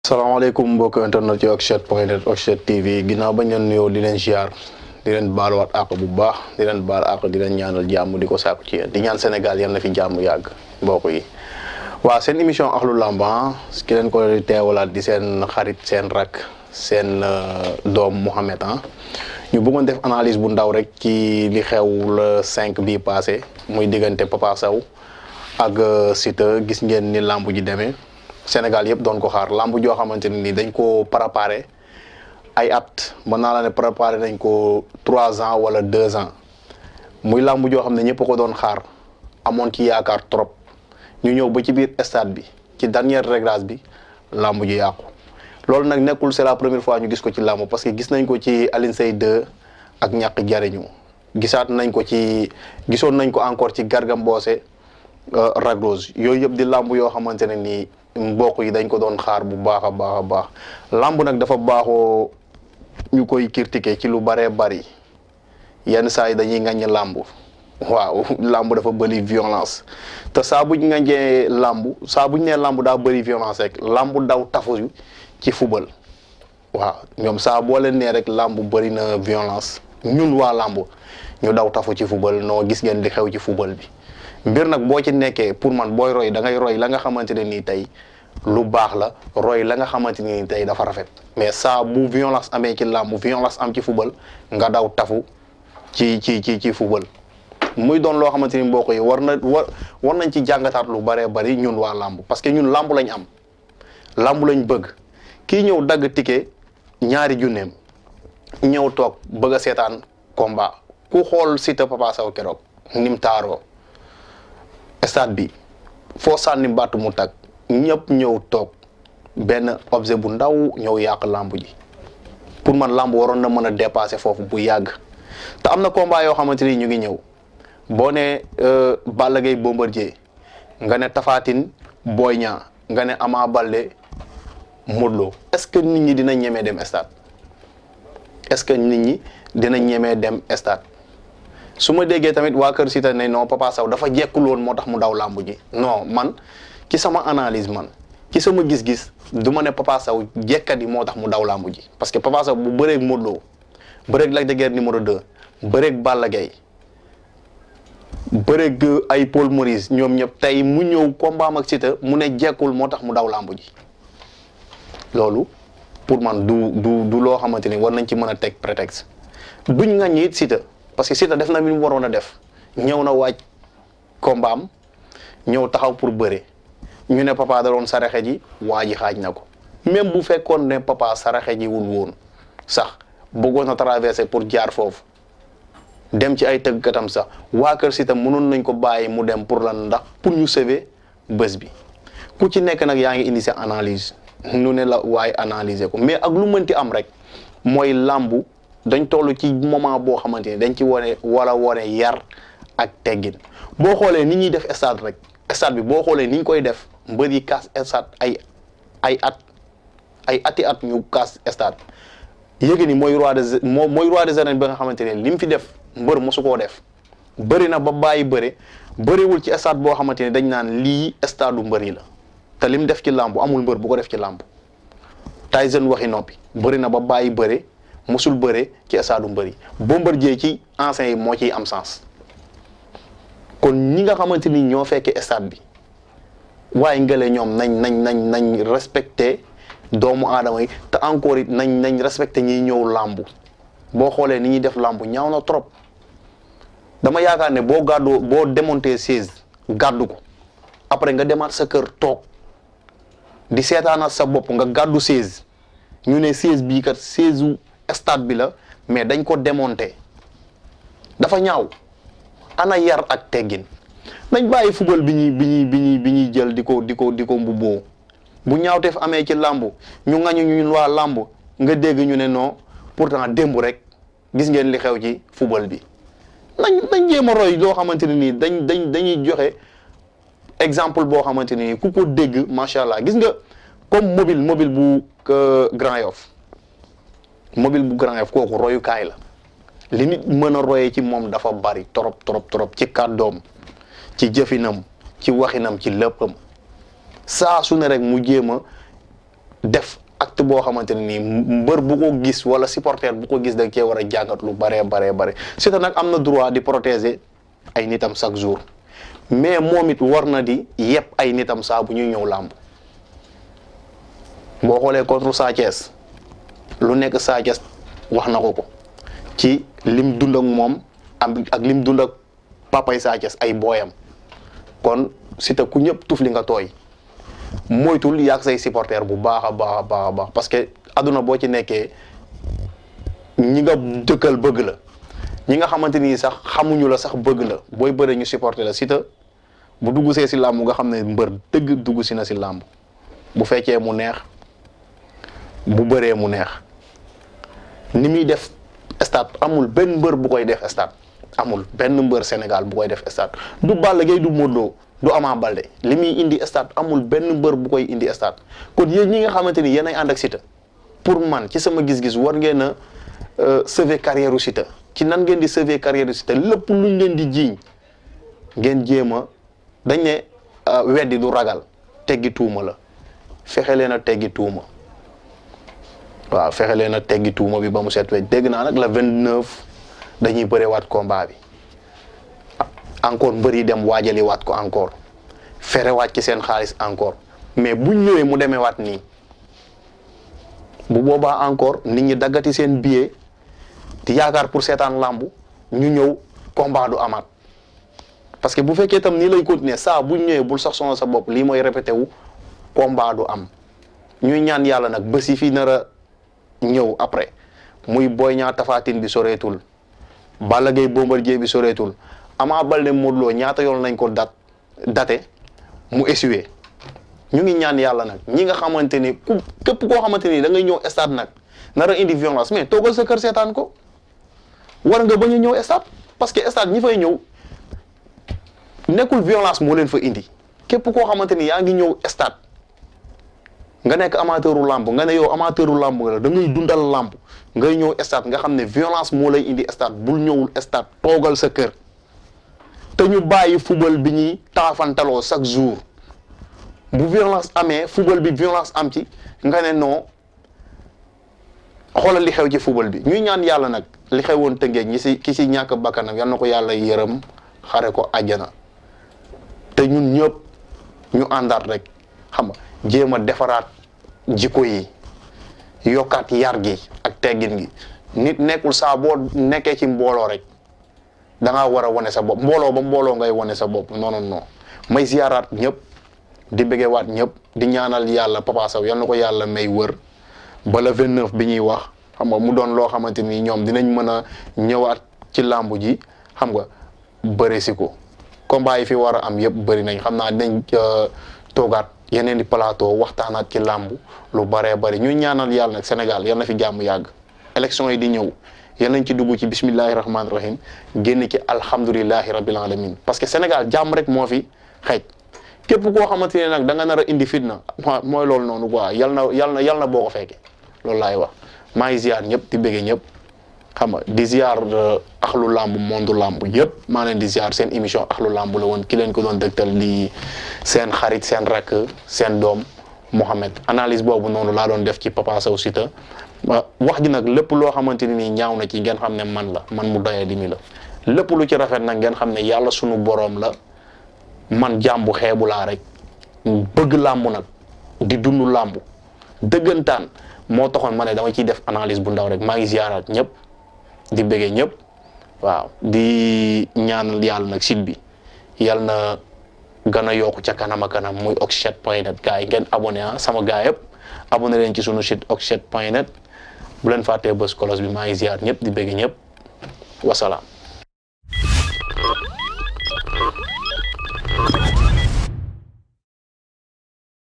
salaamaaleykum mbokk internet yi Oxhet.net Oxhet TV ginnaaw bañ leen nuyoo di leen ziar di leen baaluwaat àq bu baax di leen baal àq di leen ñaanal jàmm di ko sàkku ci yéen di ñaan Sénégal yal na fi jàmm yàgg mbokk yi. waaw seen émission Ahlou Lamb ki leen ko teewalaat di seen xarit seen rak seen doom Mouhamed ñu bëggoon def analyse bu ndaw rek ci li xew le 5 bii passé muy diggante Papa Sow ak Siteu gis ngeen ni lamb ji demee. Sénégal yëpp doon ko xaar lamb joo xamante ne ni dañ ko préparé ay at mën naa la ne préparé nañ ko 3 ans wala 2 ans muy lamb joo xam ne ñëpp ko doon xaar amoon ci yaakaar trop ñu ñëw ba ci biir stade bi ci dernier réglage bi lamb ji yàqu. loolu nag nekkul c'est la première fois ñu gis ko ci lamb parce que gis nañ ko ci Alioune Seye 2 ak ñàkk jariñu gisaat nañ ko gisoon nañ ko encore ci Garga Mbossé Ragros yooyu yëpp di lamb yoo xamante ne nii. mbokk yi dañ ko doon xaar bu baax a baax a baax lamb nag dafa baaxoo ñu koy critiquer ci lu baree bari yenn saa yi dañuy ŋaññi lamb waaw lamb dafa bëri violence te saa buñ ŋaññee lamb saa buñ nee lamb daa bëri violence rek lamb daw tafu ci football waaw ñoom saa boo leen nee rek lamb bëri na violence ñun waa lamb ñu daw tafu ci football noo gis ngeen di xew ci football bi. mbir nag boo ci nekkee pour man booy roy da ngay roy la nga xamante ne nii tey lu baax la roy la nga xamante ne nii tey dafa rafet mais saa bu violence amee ci làmb violence am ci football nga daw tafu ci football muy doon loo xamante ni mbokk yi war nañ ci jàngataat lu baree bari ñun waa làmb parce que ñun làmb lañ am làmb lañ bëgg kii ñëw dagg ticket ñaari junneem ñëw toog bëgg a seetaan combat ku xool Siteu Papa Sow keroog nim taaroo stade bi foo sànni mbattu mu tag ñëpp ñëw toog benn objet bu ndaw ñëw yàq lamb ji pour man lamb waroon na mën a dépasser foofu bu yàgg te am na combat yoo xamante ni ñu ngi ñëw boo ne Balla Gaye Bombardier nga ne Tapha Tine Boy Niang nga ne Ama Baldé Modou Lô est-ce que nit ñi dina ñemee dem stade est-ce que nit ñi dina ñemee dem stade su ma déggee tamit waa kër Siteu ne non Papa Sow dafa jekkul woon moo tax mu daw làmb ji non man ci sama analyse man ci sama gis-gis du ma ne Papa Sow jekkat yi moo tax mu daw làmb ji parce que Papa Sow bu bëreeg Modou Lô bëreeg Lac de Guiers numéro 2 bëreeg Balla Gaye bëreeg ay Paul Maurice ñoom ñëpp tey mu ñëw combat ak Siteu mu ne jekkul moo tax mu daw làmb ji loolu pour man du loo xamante ni war nañ ci mën a teg prétexte duñ nga ñi it Siteu parce que Siteu def na mi mu waroon a def ñëw na waaj kombaam ñëw taxaw pour bëre ñu ne Papa da doon saraxe ji waa ji xaaj na ko même bu fekkoon ne Papa saraxe ji wul woon sax bëggoon na traversé pour jaar foofu dem ci ay tëggkatam sax waa kër Siteu mënoon nañ ko bàyyi mu dem pour lan ndax pour ñu sauver bés bi ku ci nekk nag yaa ngi indi sa analyse nu ne la waaye analyser ko mais ak lu mënti am rek mooy làmbu dañ toll ci moment boo xamante ni dañ ci wone yar ak teggin boo xoolee ni ñuy def stade rek stade bi boo xoolee ni ñu koy def mbër yi kaas stade ay ati at ñu kaas stade yéegi ni mooy roi des arènes bi nga xamante ne li mu fi def mbër mosu koo def bëri na ba bàyyi bëriwul ci stade boo xamante ne dañ naan lii stade du mbër yi la te lim def ci làmb amul mbër bu ko def ci làmb Tyson waxi noppi bëri na ba bàyyi bëre musul bëre ci stade du mbëri Bombardier ci anciens yi moo ciy am sens kon ñi nga xamante ni ñoo fekkee stade bi waaye ngële ñoom nañ respecté doomu aadama yi te encore it nañ respecté ñiy ñëw làmbu boo xoolee ni ñuy def làmbu ñaaw na trop dama yaakaar ne boo démonté 16 gàddu ko après nga demaat sa kër toog di seetaanaat sa bopp nga gàddu 16 ñu ne 16 bii kat 16 stade bi la mais dañ ko démonter dafa ñaaw ana yar ak teggin nañ bàyyi football bi ñuy jël di ko mbubboo bu ñaawteef amee ci làmb ñu ŋañu ñun waa làmb nga dégg ñu ne non pourtant démb rek gis ngeen li xew ci football bi nañ jéem a roy loo xamante ne nii dañuy joxe exemple boo xamante ne nii ku ko dégg macha allah gis nga comme mobile bu Grand Yoff mobile bu Grand Yoff kooku royukaay la li nit mën a royee ci moom dafa bari trop ci kàddoom ci jëfinam ci waxinam ci léppam saa su ne rek mu jéem a def acte boo xamante ne nii mbër bu ko gis wala supporter bu ko gis da cee war a jàngat lu baree bare Siteu nag am na droit di protéger ay nitam chaque jour mais moom it war na di yëpp ay nitam saa bu ñuy ñëw làmb boo xoolee contre Sa Thiès lu nekk Sa Thiès wax na ko ci lim dund ak moom ak lim dund ak papay Sa Thiès ay booyam kon Siteu ku ñëpp tuf li nga tooy moytul yaag say supporter bu baax a baax parce que aduna boo ci nekkee ñi nga dëkkal bëgg la ñi nga xamante ni sax xamuñu la sax bëgg la booy bëre ñu supporter la Siteu bu dugg see si làmb nga xam ne mbër dëgg dugg si na si làmb bu fekkee mu neex bu bëree mu neex ni muy def stade amul benn mbër bu koy def stade amul benn mbër Sénégal bu koy def stade du Balla Gaye du Modou Lo du Ama Baldé li muy indi stade amul benn mbër bu koy indi stade kon yéen ñi nga xamante ni yéen ay ànd ak Siteu pour man ci sama gis-gis war ngeen a sauver carrière u Siteu ci nan ngeen di sauver carrière u Siteu lépp luñ leen di jiiñ ngeen jéem a dañ ne weddi du ragal teggi tuuma la fexe leen a teggi tuuma waaw fexe leen a teggi tuuma bi ba mu set wecc dégg naa nag la 29 dañuy bërewaat combat bi encore mbër yi dem waajali waat ko encore fere waat ci seen xaalis encore mais buñ ñëwee mu demee waat nii bu boobaa encore nit ñi daggati seen billet di yaakaar pour seetaan lambu ñu ñëw combat du amaat parce que bu fekkee tam nii lay continuer saa buñ ñëwee bul sax sonal sa bopp lii mooy répété wu combat du am ñuy ñaan yàlla nag bés yi fi nar a ñëw après muy Boy Niang Tapha Tine bi soreetul Balla Gaye Bombardier bi soreetul Ama Baldé Modou Lo ñaata yoon nañ ko date mu essuyer ñu ngi ñaan yàlla nag ñi nga xamante ni képp koo xamante ni da ngay ñëw stade nag nar a indi violence mais toogal sa kër seetaan ko war nga bañ a ñëw stade parce que stade ñi fay ñëw nekkul violence moo leen fa indi képp koo xamante ni yaa ngi ñëw stade nga nekk amateuru lamb nga ne yow amateuru lamb nga la da ngay dundal lamb ngay ñëw stade nga xam ne violence moo lay indi stade bul ñëwul stade toogal sa kër te ñu bàyyi football bi ñuy taafantaloo chaque jour bu violence amee football bi violence am ci nga ne non xoolal li xew ci football bi ñuy ñaan yàlla nag li xewoon Tëngéej ki si ñàkk bakkanam yal na ko yàlla yërëm xare ko àjjana te ñun ñëpp ñu àndaat rek xam nga jéem a defaraat jikko yi yokkaat yar gi ak teggin gi nit nekkul saa boo nekkee ci mbooloo rek da ngaa war a wane sa bopp mbooloo ba mbooloo ngay wane sa bopp non may ziaraat ñëpp di bëggewaat ñëpp di ñaanal yàlla Papa Sow yal na ko yàlla may wër ba le 29 bi ñuy wax xam nga mu doon loo xamante ni ñoom dinañ mën a ñëwaat ci làmb ji xam nga bëri si ko combat yi fi war a am yëpp bëri nañ xam naa dinañ toogaat yeneen di plateau waxtaanaat ci làmb lu baree bëri ñuy ñaanal yàlla nag Sénégal yal na fi jàmm yàgg élection yi di ñëw yal nañ ci dugg ci bismillahi rahmaani rahim génn ci alhamdulillahi rabbil alamin parce que Sénégal jàmm rek moo fi xeej képp koo xamante ne nag da nga nar a indi fitna mooy loolu noonu quoi yal na boo ko fekkee loolu laay wax maa ngi ziar ñëpp di bëggee ñëpp xam nga di ziar axlu lamb monde lamb yëpp maa leen di ziar seen émission axlu lamb la woon ki leen ko doon dëgtal di seen xarit seen rakk seen doom Mohamed analyse boobu noonu laa doon def ci Papa Sow Siteu wax ji nag lépp loo xamante ni nii ñaaw na ci ngeen xam ne man la man mu doyee di mi la lépp lu ci rafet nag ngeen xam ne yàlla sunu boroom la man jàmbu xeebu laa rek bëgg làmb nag di dund làmb dëggantaan moo taxoon ma ne dama ciy def analyse bu ndaw rek maa ngi ziaraat ñëpp di bëggee ñëpp waaw di ñaanal yàlla nag site bi yàlla na gën a yokku ca kanam a kanam muy oxchat.net gars yi ngeen abonné sama gars yëpp abonné leen ci sunu site oxchat.net bu leen fàttee bës kolos bi maa ngi ziar ñëpp di bëggee ñëpp wasalaam